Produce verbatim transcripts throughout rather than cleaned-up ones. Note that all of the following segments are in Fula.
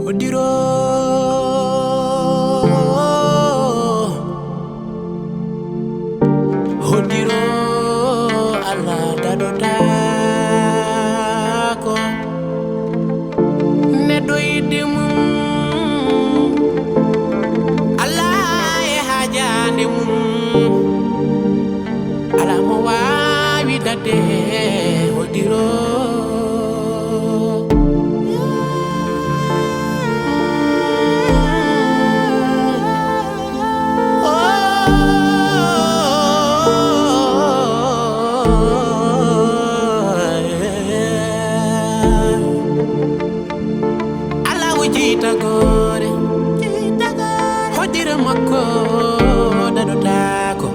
Hodiro, hodiro, Allah daɗotaako. Neɗɗo yiɗde mum, Allah e haajaande mum. Alaa mo waawi daɗde hodiro. Alaa o jeytagoore, hodiro makko daɗotaako.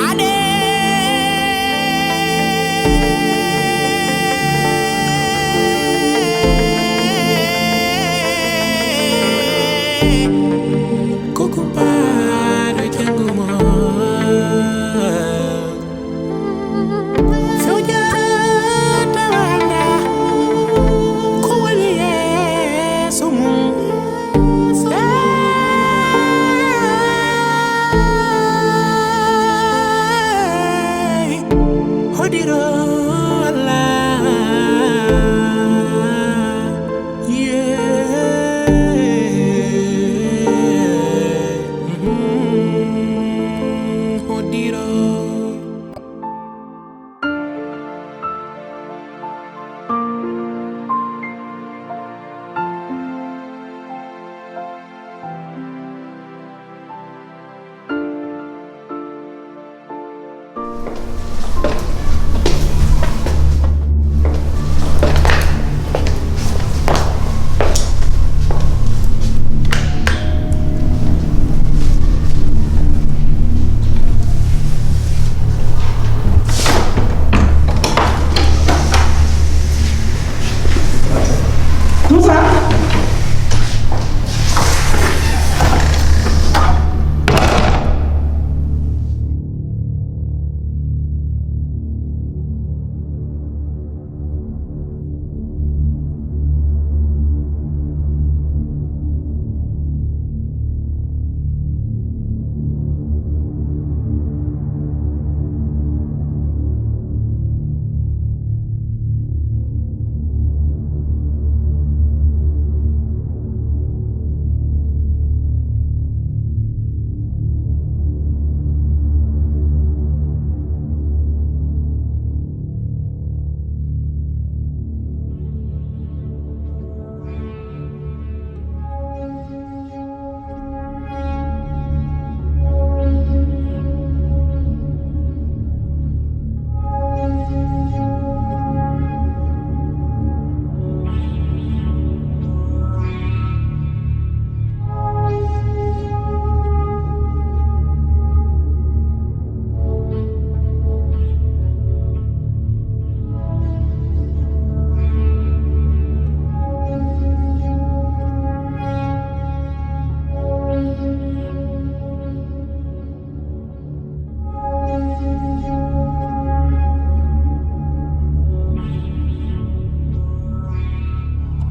Ade. Ko kumpaaɗo janngo mo. Fewjata wanga. Ko woni yeeso mum? Hey, hodiro Allah. Yeah. Mhm. Hodiro. Tout ça.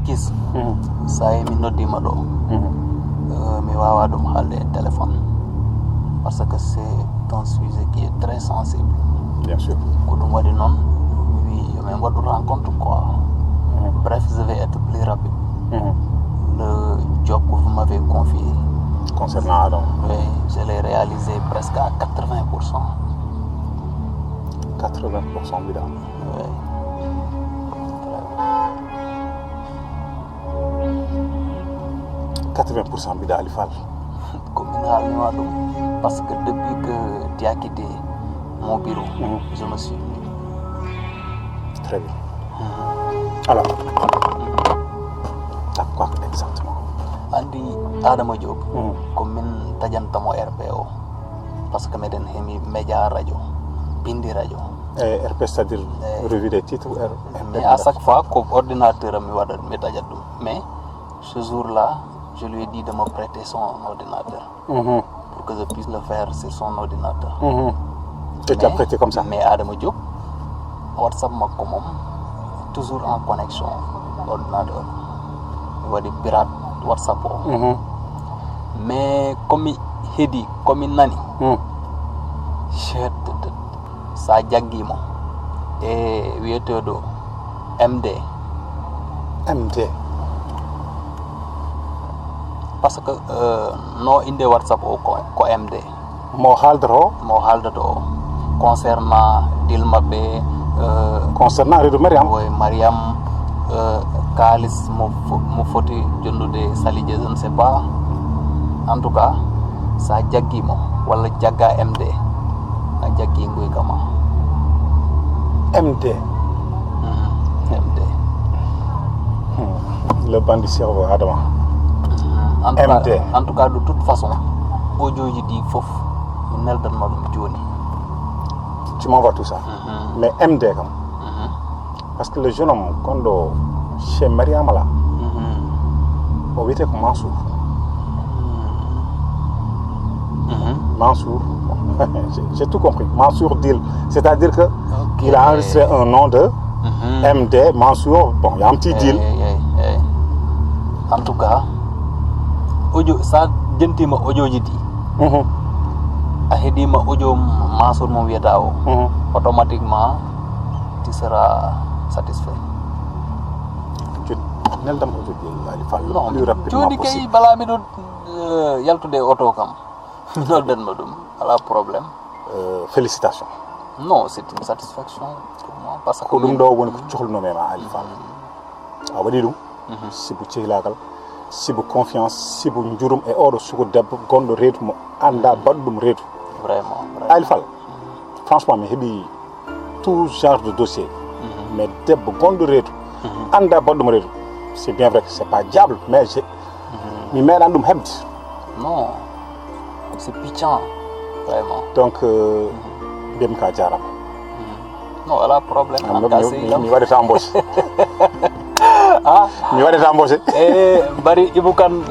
Kis, mhm, so a yi mi noddiima ɗo, mhm, eh, mi waawaa ɗum haalde e téléphone, parce que c'est un sujet qui est très sensible. Bien sûr. Ko ɗum waɗi noon, mi wi yo min mbaɗu rencontre quoi. Mhm. Bref, je vais être plus rapide. Mhm. Le job que vous m'avez confié. Concernant Adama. Oui, je l'ai réalisé presque à quatre-vingts pour cent. Quatre-vingts pour cent mbiɗa. Oui. Très bien. Quatre-vingts pour cent mbiɗa, Alifal. Ko min haalnima ɗum, parce que depuis que tu as quitté mon bureau, mhm, je me suis mis. Très bien. Mhm. Alors, t'as quoi exactement? Anndi Adama Diop, mhm, ko min tajantamo R P O, parce que meɗen heɓi média radio, binndi radio. Eh, R P, c'est-à-dire, eh, revue des titres, R-, mais R P. À chaque fois ko ordinateur am mi waɗa, mi tajat ɗum. Mais ce jour-là, je lui ai dit de me prêter son ordinateur, mhm, pour que je puisse le faire sur son ordinateur. Mhm. Et tu as prêté comme ça? Mais Adama Diop, WhatsApp makko moom, toujours en connexion. Ordinateur. Mi waɗi pirate WhatsApp o. Mhm. Mais ko mi heedi, ko mi nani. Hmm. Shit. Sa jaggii mo e wiyeteeɗo M D. M D. Parce que, euh, no innde WhatsApp o ko, ko M D. Mo haaldata o? Mo haaldata o. Concernant deal maɓɓe, euh, concernant reedu Mariam? Oui, Mariam, euh, kaalis mo fo-, mo foti jonnude Sali Dia, je ne sais pas. En tout cas, sa jaggii mo, walla jagga M D, a jaggii nguyka ma. M D. Mhm, M D. Hmm. Le bandit cerveau, Adama. En tout cas, M D. En tout cas, de toute façon, audio ji ɗi fof, mi neldan ma ɗum jooni. Tu m'envoies tout ça. Mhm. Mais M D kam. Mhm. Parce que le jeune homme gonɗo chez Mariama là, mhm, o wiyetee ko Mansour. Mhm. Mansour, j'ai, j'ai tout compris. Mansour Deal. C'est-à-dire que, ok, il a enregistré un nom de, mhm, M D Mansour. Bon, il y a un petit deal. Eey, eey, eey. En tout cas, audio, sa jentiima audio ji ɗi, mhm, a heɗiima audio Mansour mo wiyata o, mhm, automatiquement, tu seras satisfait. Neldan ko jogi Aliou Fall le plus rapidement possible. Non, jooni kay, bala miɗo, euh, yaltude e oto kam, noddan ma ɗum, alaa problème. Euh, félicitations. Non, c'est une satisfaction pour moi, parce que ko ɗum ɗo woni ko cohlunoomi e ma, Aliou Fall. Mm. A waɗi ɗum, mhm, sibu cehlaagal, sibu confiance, sibu njurum e oɗo suko debbo gonɗo reedu mo annda baɗɗo ɗum reedu. Vraiment, vraiment. Aliou Fall, franchement, mi heɓi tout genre de dossier. Mhm. Mais debbo gonɗo reedu, mhm, annda baɗɗo ɗum reedu. C'est bien vrai que c'est pas diable, mais je, mhm, mi meeɗan ɗum heɓde. Non, c'est piquant, vraiment. Donc, euh, mhm, mbiyatmi ko a jaaraama. Mhm. Non, alaa problème. Ah, en tout cas, mi, mi, mi waɗata embauché. Ah? Mi waɗata embauché. Eh, Bari Ibou Kane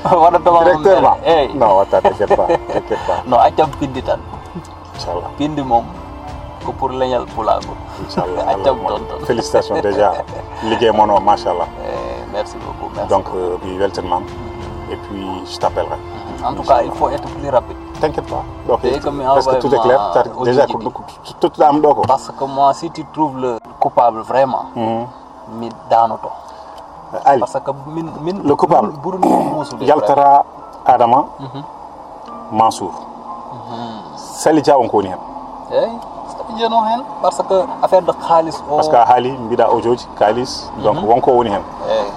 waɗata ma directeur ma? Eey. Non, watta, t'inquiète pas, t'inquiète pas. Non, accam pinndi tan. Inchallah. Pinndi moom ko pour leñol pulaagu. Inchallah. Accam toon tan. Félicitations déjà. Liggey mon o, machallah. Eh, merci beaucoup, merci. Donc, beaucoup, euh, mi weltan ma. Et puis, je t'appellerai. En tout cas, il faut être plus rapide. T'inquiète pas. Ok. Parce que tout est clair. Déjà, ko, ko tottuɗaa am ɗo ko. Parce que moi, si tu trouves le coupable vraiment, mhm, mi daanoto. Ali, parce que min, min, le coupable, ɓurmi muusude, yaltata Adama, mhm, Mansour. Mhm. Sali Dia on ko woni heen. Eey, Sali Dia no heen, parce que affaire de kaalis o. Parce que a haali, mbiɗa aujooji, kaalis, donc, mhm, won ko woni heen. Eey.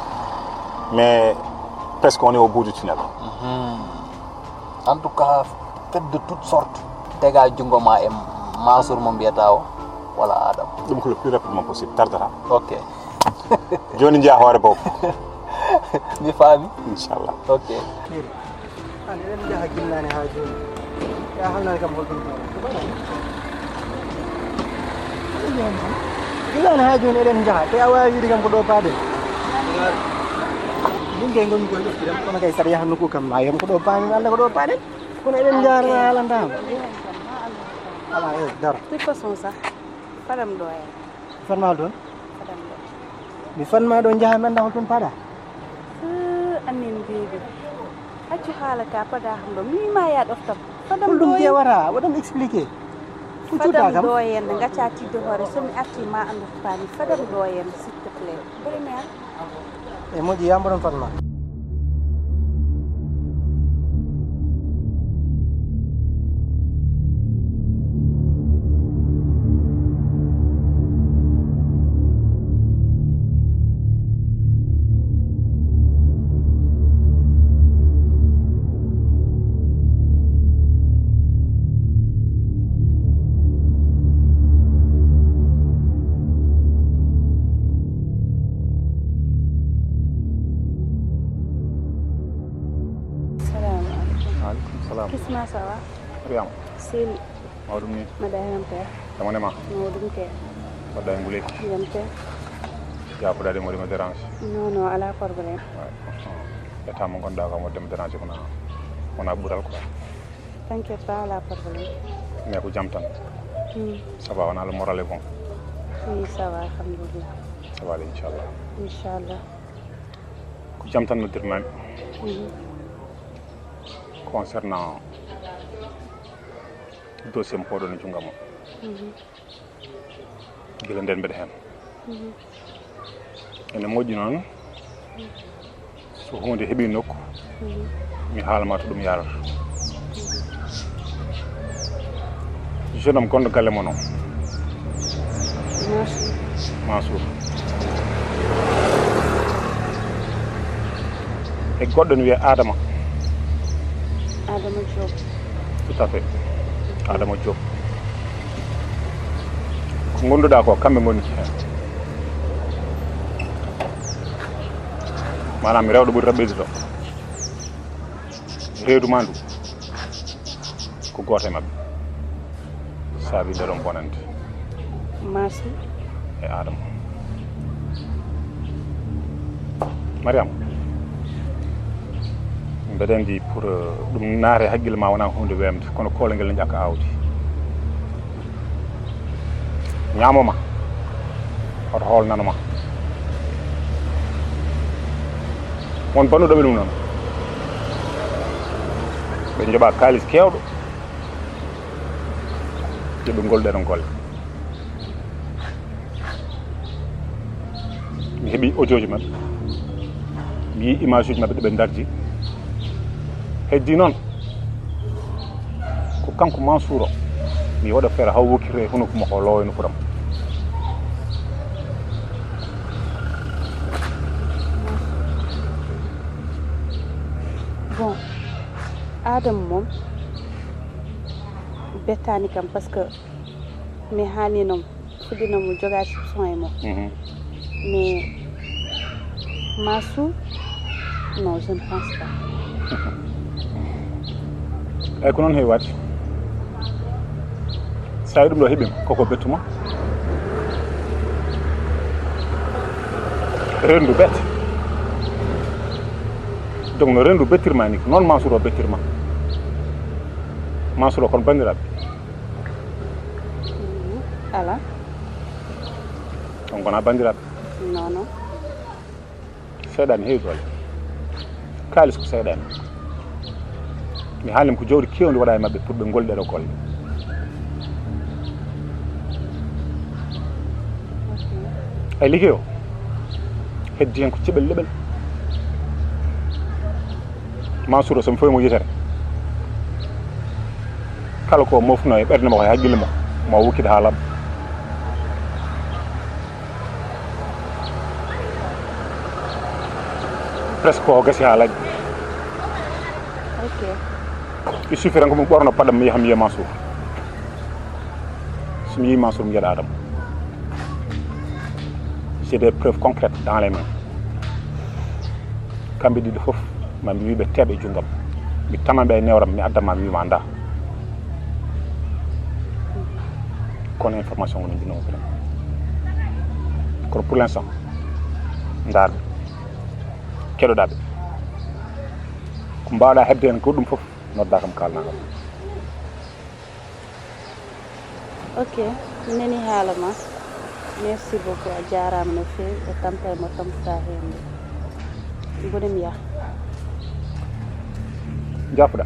Mais presque on est au bout du tunnel. Mhm. En tout cas, faites de toutes sortes. Tega junngo ma e Mansour mo mbiyata o, walla Adama. Ɗum ko le plus rapidement possible, tardata. Ok. Jooni njeyaa hoore boobo. Mi faami. Inchallah. Ok. An eɗen njaha ginnani haa jooni. Ya halnani kam holɗum. Ginnani haa jooni eɗen njaha. Te a waawi wiide kam ko ɗo paaɗen. Min kay ngonmi koye ɗoftiram, kono kay saɗa yaha nokku kam ma yom ko ɗo paaɗen, annda ko ɗo paaɗen. Kono eɗen njaha haalantaama. Ala, eh, dara. De toute façon sax, faɗam ɗo e. Fanma ɗon? Faɗam ɗo. Mi fanma ɗo njaha mi annda holton paɗa. Eh, amin bibi. Accu haala ka paɗa ham ɗo. Mi ma ya ɗoftam. Faɗam ɗo. Ɗum kewata, waɗam expliqué. Ɗum faɗam cuuta kam. Ɗo en, ngacca tidde hoore, so mi arti ma anndu ko paami. Faɗam ɗo en, s'il te plaît. Premier. E moƴƴi, yamboɗon Fatma. Salamu aleykum. Aleykum salam. Kisma, ça va? Mariama. Seli. Mawɗum ni? Mbaɗa heen tampere. Jam woni ma? Mawɗum kay. Mbaɗɗa e nguli? Jam kay. Jaafoɗaade mo ɗum dérange? Non, non, alaa problème. Ouais. État mo ngonɗaa kam waɗde mo dérange ko wona, wona ɓural quoi. T'inquiète pas, alaa problème. Mais ko jam tan? Hmm. Ça va, wona le moral est bon? Oui, ça va, alhamdulillah. Wala, inchallah. Inchallah. Ko jam tan noddirmaami. Mhm. Concernant dossier mo pooɗon e junngo mo. Mhm. Gila nden mbeɗa heen. Mhm. Ene moƴƴi noon, so huunde heɓii nokku, mhm, mi haalma to ɗum yaarata. Jeune homme gonɗo galle mon o. Mansour. Mansour. E goɗɗo ne wiyee Adama. Adama Diop. Tout à fait. Adama Diop. Ko ngonduɗaa ko, kamɓe ngoni heen. Maanaam, rewɓe ɓuri rewɓe ɓeydude. Reedu maa ndu ko gooto e maɓɓe saabi nde ɗon bonande. Mansour. E Adama. Mariam, mbeɗa anndi pour, euh, ɗum naata e hakkille ma wonaa huunde weemde, kono koolangel ne ƴakka aawdi. Ñaamo ma, hoto hool nano ma. Won bannuɗo ɓe ɗum noon. Ɓe njoɓa kaalis keewɗo. Yo ɓe ngol ɗeɗon golle. Mi heɓi audio ji maɓɓe. Mi yii image uji maɓɓe ɗo ɓe ndarji. Heddi noon, ko kanko Mansour o, mi waɗa feere haw wokkiree hunuko makko o loowa e nokkuram. Bon, Adama moom bettaani kam, parce que mi haalnii noon, fuɗɗiino mo jogaade soupçon e mo. Mhm. Mais Mansour, non, je ne pense pas. Eeyi, ko noon heewi waɗde. So tawii ɗum ɗo heɓiima, koko bettuma. Renndu bette. Donc, no renndu bettirma ni, ko noon Mansour o bettirma. Mansour o, kono banndiraaɓe. Mhm. Alaa. On ngonaa banndiraaɓe? Non, non. Seyɗaane heewi doole. Kaalis ko seyɗaane. Mi haalnii ko jawdi keewndi waɗa e maɓɓe pour ɓe ngolli ɗeɗo golle. Ok. Ay, liggey o heddi heen ko ceɓel leɓel. Mansour o, so mi fawi mo yitere, kala ko mofno e ɓernde makko e hakkille makko, ma wukkit haa laaɓa. Presque ko gasi haa laaɓi. Ok. Il suffit tan ko mi ɓorno paɗam mi yaha mi yiya Mansour. So mi yii Mansour, mi yiyat Adama. J'ai des preuves concrètes dans les mains. Kamɓe ɗiɗo fof, ma mi wiɓe teeɓe e junngam. Mi tama ɓe e newram, mi adda ma, mi wima nda. Kono information ko no jinno mo. Kono pour l'instant, ndaar ɓe. Keɗoɗa ɓe. Ko mbawɗa heɓde heen ko ɗum fof, nodda kam, kaalna kam. Ok, mi nani haala ma. Merci beaucoup, a jaaraama no feewi e tampere mo tampata heen nde. Mbone mi yaha. Jaafuɗa.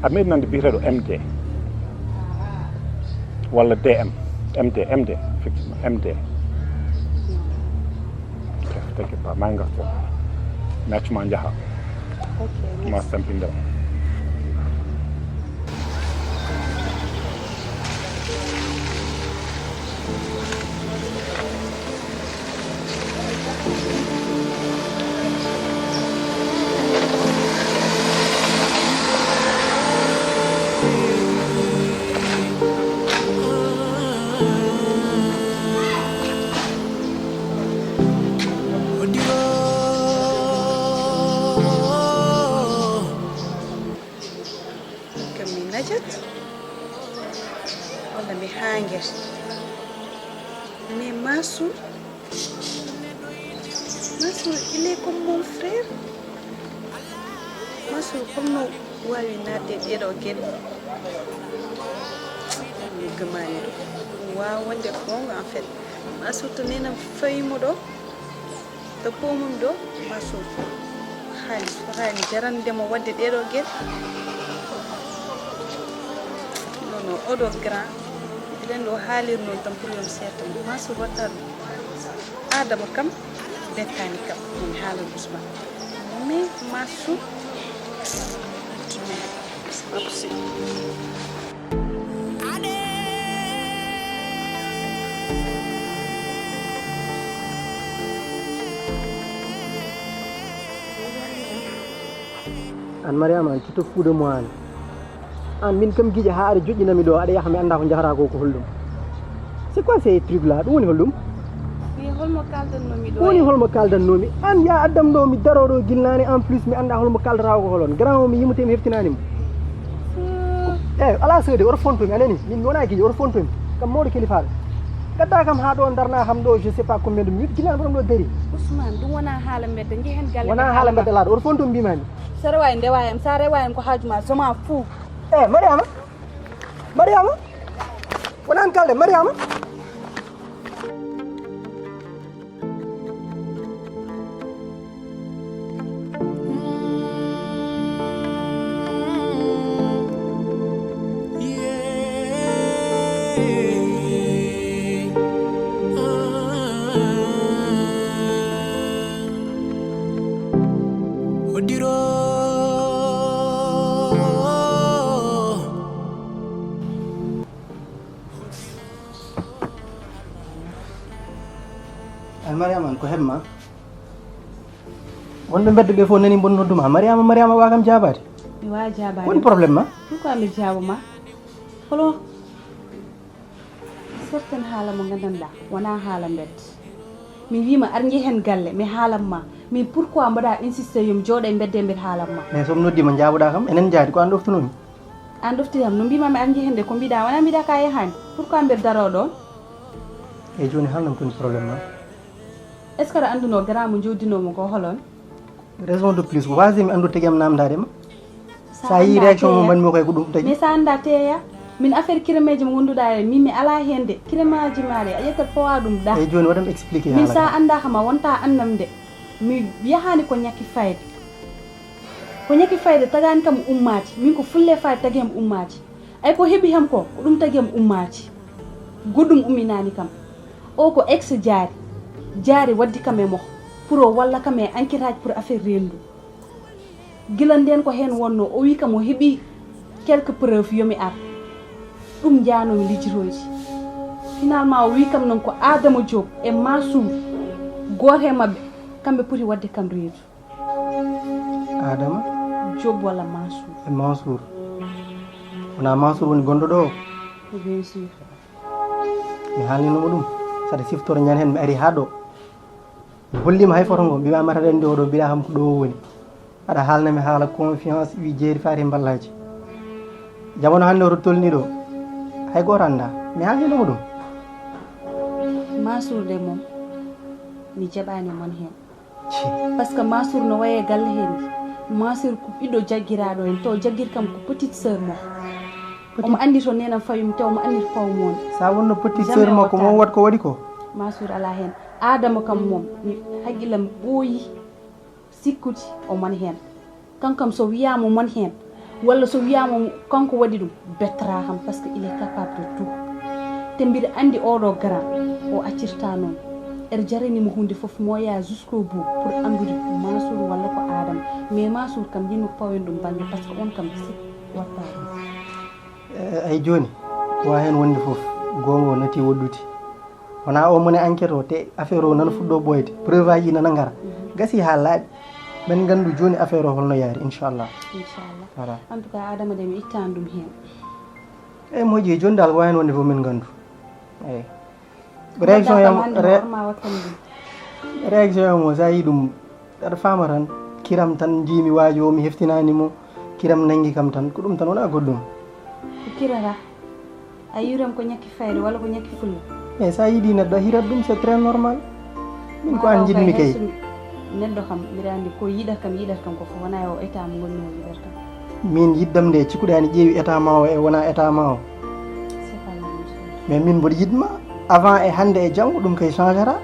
A meeɗi nande biyeteeɗo M D walla D M? M D, M D, effectivement, M D. Ok, t'inquiète pas, maa ngarto. Mi accu ma njaha. Ok, merci. Ma tampinde ma. Kam mi najat, walla mi hanger. Mais Mansour, Mansour, il est comme mon frère. Mansour, holno waawi naatde e ɗeɗo geɗe? Mi gëmaani ɗum. Ɗum waawa wonde goonga, en fait. A surta nenam fayimo ɗo, to pomum ɗo, ma surta. Haalis fotaani jarande mo waɗde ɗeɗo geɗe. Non, non, oɗo grand. Eɗen ɗo haalir noon tan pour yom seeɗa mo. Ma sur watta ɗum. Adama kam, bettaani kam. Min haalan Ousmane. Mais ma sur, c'est pas possible. An Mariama, an, tu te fous de moi, an. An, min kam, giƴa haa aɗa joƴƴinami ɗo, aɗa yaha, mi annda ko njahata ko, ko holɗum? C'est quoi ces trucs là? Ɗum woni holɗum? Mi holmo kaldannomi ɗo? Woni holmo kaldannomi? An, ya addam ɗo, mi daro ɗo gilnaani, en plus mi annda holmo kaldata ko holon. Grand o, mi yimete, mi heftinanimo. Eh, ala seede, oto fontomi, a nani? Min mi wona giƴa, oto fontomi. Kam mawɗo kelifaaɓe. Gadda kam haa ɗo, darna kam ɗo, je sais pas combien de minutes, gilnaani mboɗon ɗo dari. Ousmane, ɗum wona haala mbedda, njehen galle. Wona haala mbedda laaɗo, oto fontomi mbimami. Sa rewa en, ndewa en, sa rewa en ko haaju ma, je m'en fous. Eh, Mariama. Mariama. Wona an kalde, Mariama. An Mariama, an ko heɓma? Wonɓe mbedda ɓe fof nani mboɗo nodduma. Mariama, Mariama, wa kam jaabaade? Mi wawa jaabaade. Woni problème ma? Pourquoi mbiɗa jaaboma? Holo? Certaine haala mo nganndanɗaa wona haala mbedda. Mi wiima ar njehen galle, mi haalan ma. Min, pourquoi mbaɗa insisté yo mi jooɗo e mbedda mbiɗa haalan ma? Mais so mi noddima jaaboɗa kam, enen jaadi ko an ɗoftunomi. An ɗoftiri am, no mbimami ar njehen de ko mbiɗa, wona mbiɗa ka yahani. Pourquoi mbeɗa daro ɗon? Eyyi, joni haalnam koni problème ma? Est-ce que aɗa annduno grand mo jooddinomo ko holon? Raison de plus, ko wasde mi anndude tagi am namdade ma. Sa yi réaction mo mbanmi koye ko ɗum tagi. Mais sa annda teya, min affaire kiremeji mo wonduɗa e min mi ala hen de. Kiremeji maɗa a ƴettat fawa ɗum ɗa. Eyyi, joni waɗam expliqué. Min sa annda kam a wonta annam de. Mi yahani ko ñakki fayde. Ko ñakki fayde tagani kam ummaji. Min ko fulle fayde tagi am ummaji. Ay ko heɓi ham ko, ko ɗum tagi am ummaji. Goɗɗum umminani kam. O ko ex jaari. Jaari waddi kam e mo pour o walla kam e enquête aji pour affaire rendu. Gila nden ko hen wonno, o wi kam o heɓi quelques preuves yomi ar. Ɗum janomi lijjitoji. Finalement o wi kam noon ko Adama Diop e Mansour, goto e mabɓe, kamɓe poti wadde kam reedu. Adama? Diop walla Mansour. E Mansour. Wona Mansour woni gonɗo ɗo? Bien sûr. Mi haalnino mo ɗum. Saɗa siftoro ñande hen mi ari ha ɗo. Mi hollima hay photo ngo, mbima mata ɗen ɗo ɗo, mbiɗa kam ko ɗo woni. Aɗa haalna mi haala confiance, wi jeeri faati mballaji. Jamono hannde oto tolni ɗo. Hay goto anda. Mi haalnino mo ɗum. Mansour de moom, mi jaɓani mon hen. Par ce que Mansour no waye galle hen ni. Mansour ko ɓiɗɗo jaggiraɗo hen, to jaggir kam ko petite sœur mo. Omo andi to nenam fayum te omo andi to pawmo woni. Sa wonno petite sœur mo ko mo wat ko waɗi ko? Mansour ala hen. Adama kam moom, mi haqqillam ɓooyi sikkude o mon hen. Kankam so wiyama o mon hen, walla so wiyama kanko waɗi ɗum, bettata kam, par ce que il est capable de tout. Te mbiɗa andi oɗo grand o accirta noon. Ere jaranimo hunde fof, mo yaha jusqu'au bout pour andude Mansour walla ko Adama. Mais Mansour kam yinmi pawen ɗum bangge, par ce que on kam sik watta ɗum. Ay joni, ko wawi hen wonde fof, gonga o nati woɗɗude. Wona o mone enquête o, te affaire o nana fuɗɗo ɓooyde, preuve aji nana ngara. Gasi ha laaɓi. Men gandu joni affaire o holno yaari, inchallah. Inchallah. Voilà. En tout cas, Adama de mi ittani ɗum hen. Eyyi, moƴƴi, joni dal ko wawi hen wonde fof men gandu. Eyyi. Réaction yam, ré- réaction yam o, sa yi ɗum, aɗa fama tan, kiram tan jiimi waaji o, mi heftinani mo, kiram nangi kam tan, ko ɗum tan, wona goɗɗum. Ko kirata? A yiwrem ko ñakki fayde walla ko ñakki fulla? Eyyi, sa yiiɗi neɗɗo a hirat ɗum, c'est très normal. Min ko an jiɗmi kay. Neɗɗo kam mbiɗa andi ko yiɗat kam, yiɗat kam ko fof, wona o état mo gonmi o yiɗat kam. Min yiɗdam nde cikkuɗani ƴeewi état ma o e wona état ma o. Mais min mboɗo yiɗma. Avant e hannde e janngo, ɗum kay changera.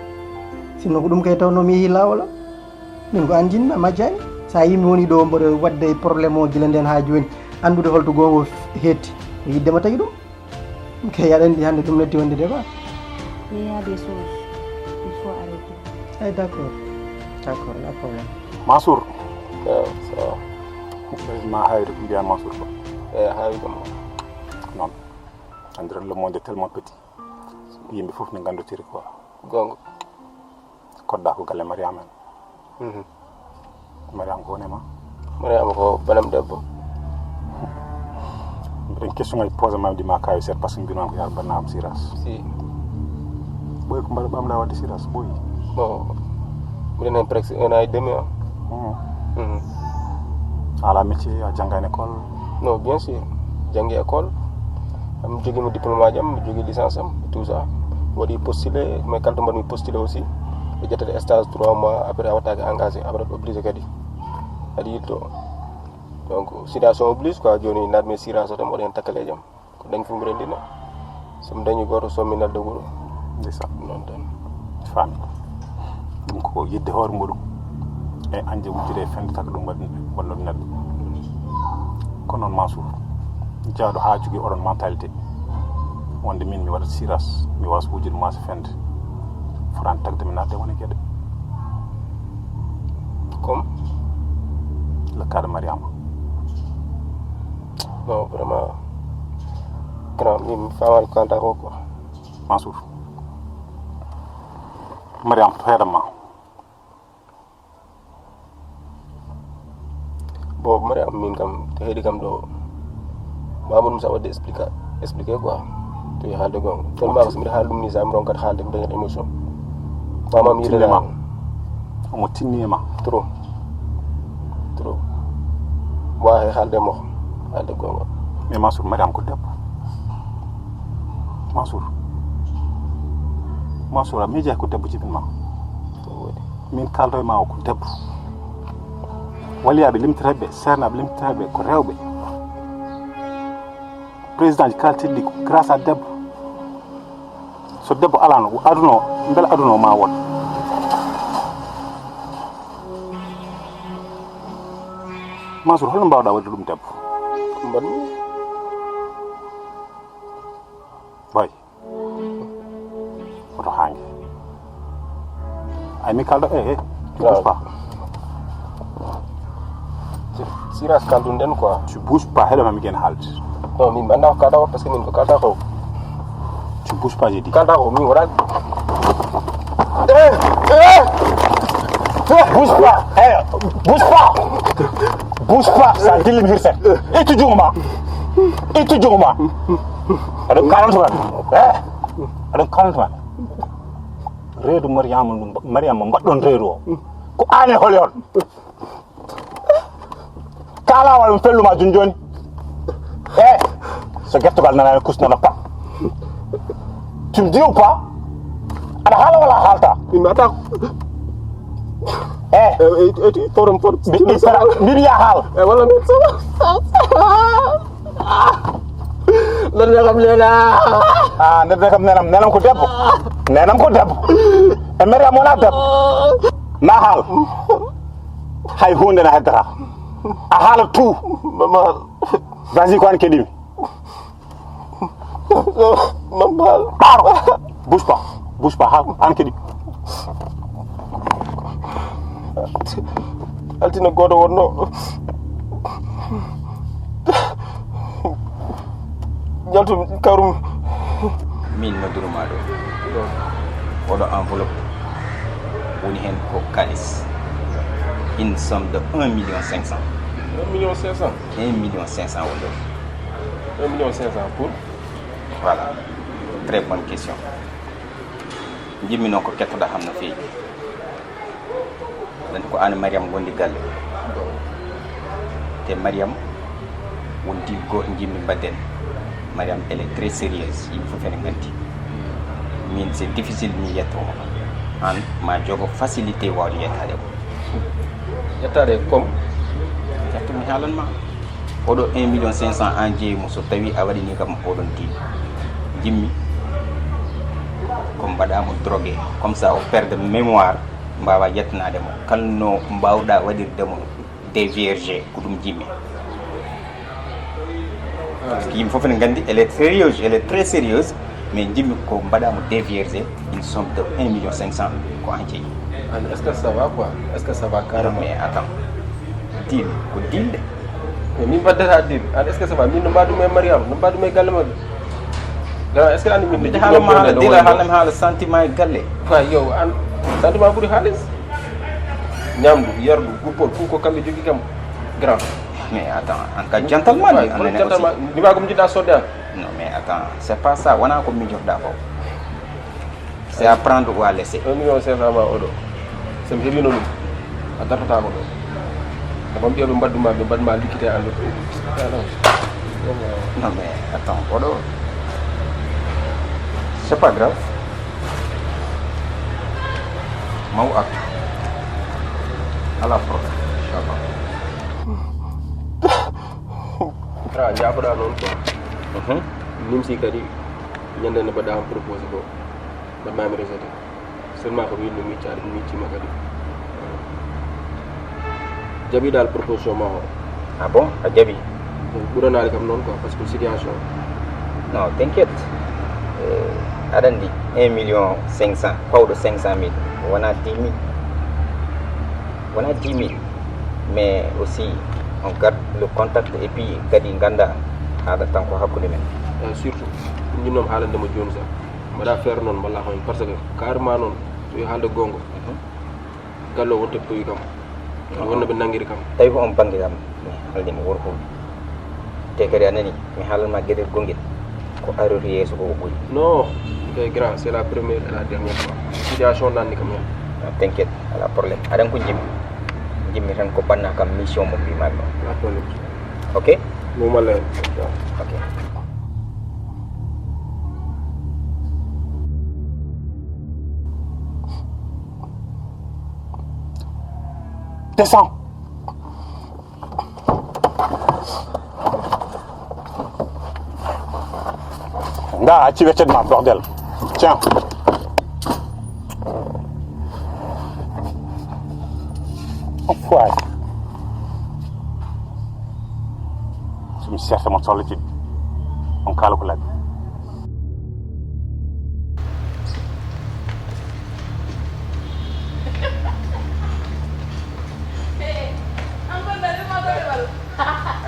Sinno ko ɗum kay tawno mi yehi laawol. Min ko an jinmi a majjani. Sa yimi woni ɗo mboɗo waɗde problème o gila nden ha joni. Anndude holto gonga o hetti. Ko yiddema tagi ɗum. Kay aɗa anndi hannde ɗum natti wonde de quoi. Il y a des choses, il faut arrêter. Ay, d'accord. D'accord, la problème. Mansour. Eh, ça va. Ma haawi de ko mbiya Mansour ko. Eh, haawi kam. Non. Andiran le monde est tellement petit. Yimɓe fof ne nganndotiri quoi. Gonga. Kodda ko galle Mariama en. Mhm. Mariama ko woni ma? Mariama ko banam debbo. Mbiɗen question ngaji posé ma ɗi ma kawi seeɗa par ce que mbino am ko yar bannam Siras. Si. Ɓoy ko mbaɗa ɓamɗa wadde Siras ɓoy. Bon. Mbiɗen hen presque un an et demi o. Mhm. Mhm. Ala métier a janngani école? Non, bien sûr. Janngi école. Am jogii mo diplôme aji am, mi jogii licence am, tout ça. Waɗi postulé, mais kala to mbaɗmi postulé aussi. Ɓe ƴettata stage trois mois, après a wattaake engagé, après ɓe obligé kadi. Aɗa yiɗi to. Donc, situation oblige quoi, jooni naatmi e Siras o tan, mi waɗi hen takkaleeje am. Ko dañ fof mbiɗa renndina. So mi dañi gooto, so mi nelda wuro. Ndeysaan. Noon tan. Faami. Ɗum ko yidde hoore muɗum. E añde wujjude e fende taka ɗum waɗi wonno neɗɗo. Ko noon Mansour. Jaaɗo haa jogii oɗon mentalité. Wonde min mi waɗat Siras, mi waasa wujjude maasa fende. Fotaani tagde mi naatde woni geɗe. Comme? Le cas de Mariama. Non, vraiment. Grand, min mi faamaani ko kaalɗaa ko quoi. Mansour. Mariam, to heeɗan ma. Bon, Mariam, min kam, to heeɗi kam ɗo, ma ɗum sa waɗde expliqué, expliqué quoi. To e haalde gonga. Tellement ko so mbiɗa haala ɗum ni, sa mi ronkat haalde, mi dañat émotion. Mama mi Tinni ma. Yiɗana. Omo tinni e ma. Trop. Trop. Wawa e haalde mo. Haalde gonga. Mais Mansour, Mariam ko debbo. Mansour. Mansour, a miija ko debbo jibin ma. Ko woni. Min kaldo e ma o ko debbo. Waliyaɓe limtereɓe, sernaɓe limtereɓe ko rewɓe. Président ji kaltidɗi ko grâce à debbo. So debbo alano, aduna o, mbele aduna o ma won? Mansour, holno mbawɗa waɗde ɗum debbo? Mbaɗmi. Boy. Oto hange. Ay, mi kalɗo, eh, eh. Tu bouges pas. Siras kalduɗen quoi. Tu bouges pas, heɗo ma mi gen halt. Non, min mi annda ko kalɗa ko, parce que min ko kalɗa ko. Tu bouges pas, j'ai dit. Kalɗa ko, min wala. Eh, eh, eh. Bouge pas, eh, bouge pas. Bouge pas, sa dillim hirset. Ittu jungo ma. Ittu jungo ma. Aɗo kalantuma. Eh. Aɗo kalantuma. Reedu Mariama ɗum, Mariama mbaɗɗon reedu o. Ko an e holi on. Kala wala mi felluma joni joni. Eh, so gertogal nanani kusnana pat. Tu me dis ou pas? Aɗa haala wala haalta? Mi mata. Eh. Eh, eh, eh, forum, forum. Mi, mi fera, mi wiya haal. Eh, wala mi so. Nder kam nena. Ah, nder kam nenam, nenam ko debbo. Nenam ko debbo. E Mariam wona debbo. Na haal. Hay hunde na heddata. A haala tout. Mama. Vas-y, ko an keɗimi. Mama. Ɓaaro. Bouge pas. Bouge pas. Haal, an keɗimi. Altine gooto wonno. Jaltu kawrum. Min nodduruma ɗo. Oɗo enveloppe woni hen ko kalis. Une somme de un million cinq cent. Un million cinq cent? Un million cinq cent woni ɗo. Un million cinq cent pour? Voilà. Très bonne question. Jimmi noon ko kettoɗa ham no feewi. Aɗa anndi ko aan e Mariam ngondi galle. Te Mariam wonti go jimmi mbaɗden. Mariam, elle est très sérieuse, yimɓe fof ene nganndi. Min, c'est difficile mi yetto mo. Aan ma jogo facilité wawde yettaade mo. Yettaade comme? Yetto mi haalan ma. Oɗo un million cinq cent an jeeyi mo, so tawi a waɗini kam oɗon diin. Jimmi. Mbaɗa mo drogué, comme ça o perde mémoire, mbawa yettanaade mo. Kala no mbawɗa waɗirde mo dévierger, ko ɗum jimmi. Parce que yimɓe fof ene nganndi, elle est sérieuse, elle est très sérieuse, mais jimmi ko mbaɗa mo dévierger une somme de un million cinq cent, ko an jeyi. An, est-ce que ça va quoi? Est-ce que ça va carrément? Mais attends, deal ko deal de. Mais min mbaddata deal. An, est-ce que ça va? Min no mbaɗumi e Mariam, no mbaɗumi e galle maɓɓe. Grand, est-ce que an min no Min jiɗmi haala ma haala deal, haala ma haala sentiment e galle. Wa, yo, an, sentiment ɓuri haalis. Ñamdu, yardu, guppol, fof ko kamɓe jogi kam. Grand. Mais attends, an ka gentleman, an ne aussi. Gentleman, ni ma ko mi jiɗɗa sodde an. Non, mais attends, c'est pas ça, wona ko mi joɗɗa ko. C'est à prendre ou à laisser. Un million cinq cent ma oɗo. So mi heɓino ɗum, a dartataako ɗo. Ko ɓiyoɓe mbaɗdu ma, ɓe mbaɗdu ma likkite e an ɗo. Non, mais attends, oɗo. C'est pas grave. Maw ak. Ala problème, inchallah. Tra, jaafoɗa noon quoi. Mhm. Nimsi kadi, ñande nde mbaɗɗa kam proposé ko, mbaɗ mami rejeté. Seulement ko wiɗno mi iccaade, mi iccima kadi. Jaɓi dal proposition ma o. Ah bon? A jaɓi? Ɓuranaali kam noon quoi, parce que situation. Non, t'inquiète. Eh, aɗa anndi un million cinq cent, pawɗo cinq cent mille, wona dix mille. Wona dix mille. Mais aussi, on garde le contact et puis kadi ngannda haala tan ko hakkunde men. Eh, surtout, ɗum jinnoomi haalande mo jooni sa. Mbaɗa feere noon, mballa ko heen, parce que carrément noon, so yo haalde goonga. Mhm. Galle o wonta ko wi kam. Wonno ɓe nanngiri kam. Tawi ko on bannge kam, mi haalde mo worko. Te kadi a nani, mi haalan ma geɗel gongel. Ko arori yeeso ko ɓuri. Non, kay grand, c'est la première et la dernière fois. Situation nanni kam hen. Non, t'inquiète, ala problème. Aɗan ko jimmi. Jimmi tan ko banna kam mission mo mbimami o. Pas de problème. Ok? Mo malla hen. Ok. Descends. Nga, acci weccet ma, bordel. Tiens. Enfoiré. Somi seeɗa mo solliti. On kala ko laɓi.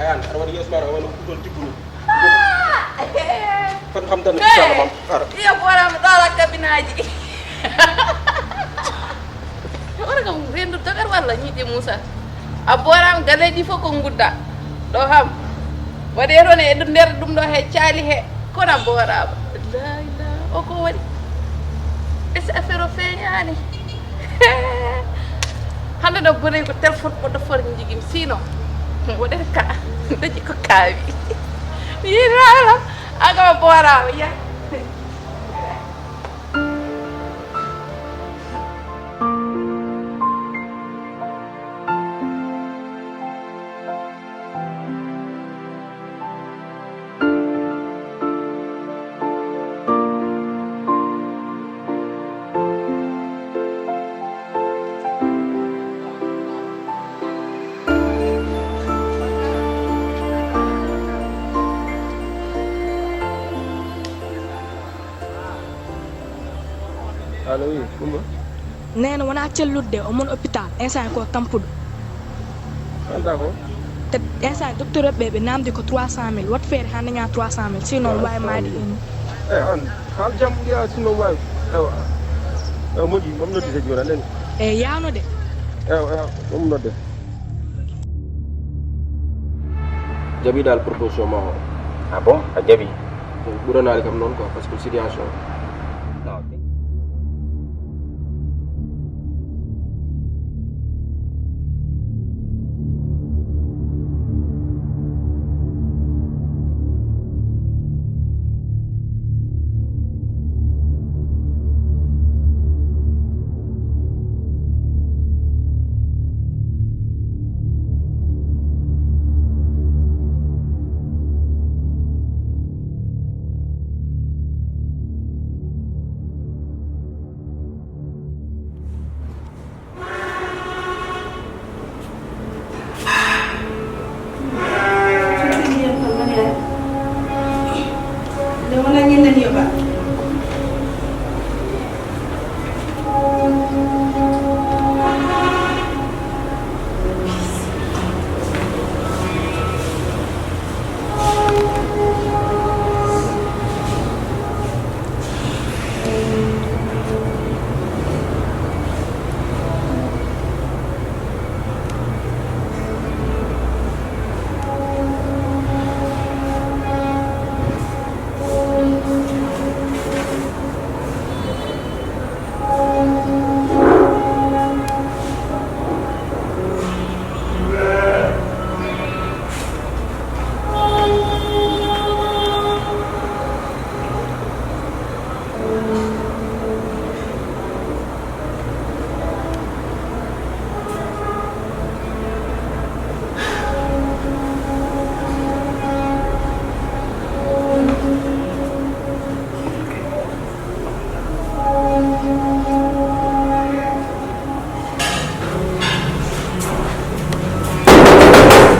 Ayan, aɗa waɗi yeeso ma, aɗa waɗi kutol jikku ni. Kon xam tan. Hey! Inshallah, mam. Ara. Iyo, boram ɗo la kabinaaji. Ora kam rendu dogar walla ñiiƴe Moussa. A boram galeji fof ko ngudda. Ɗo kam. Waɗe toon e nder ɗum ɗo he caali he. Kono a boorama. La ilaha. O ko waɗi? Est-ce que affaire o feeñaani? Hannde no boni ko téléphone ɓoɗɗo for jigim. Sinon, waɗere ka. Dañi ko kaawi. Yiɗaala. Aga a boorama. Ya. Allo, oui, Kumba. Neene wona celludde, o mon hôpital, instant ko tampuɗo. Anta ko? Te instant docteur ɓe, ɓe namdi ko trois cent mille, wat feere ha daña trois cent mille, sinon wawi maadi en. Eh, an, haal jam, ya, sinon wawi. Ewa. Ewa, moƴƴi, mam noddi sa joni, anen. E yawno de. Ewa, ewa, mam nodde. Jaɓi dal proposition ma o. Ah bon? A jaɓi? Ɓuranaali kam noon quoi, parce que situation. Non.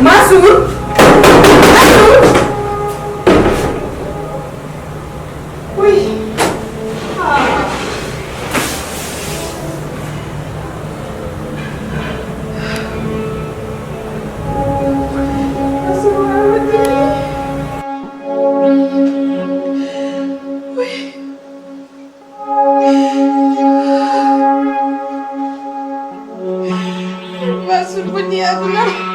Mansour. Mansour. Oui. Ah. Mansour, oui. Mansour bonni aduna.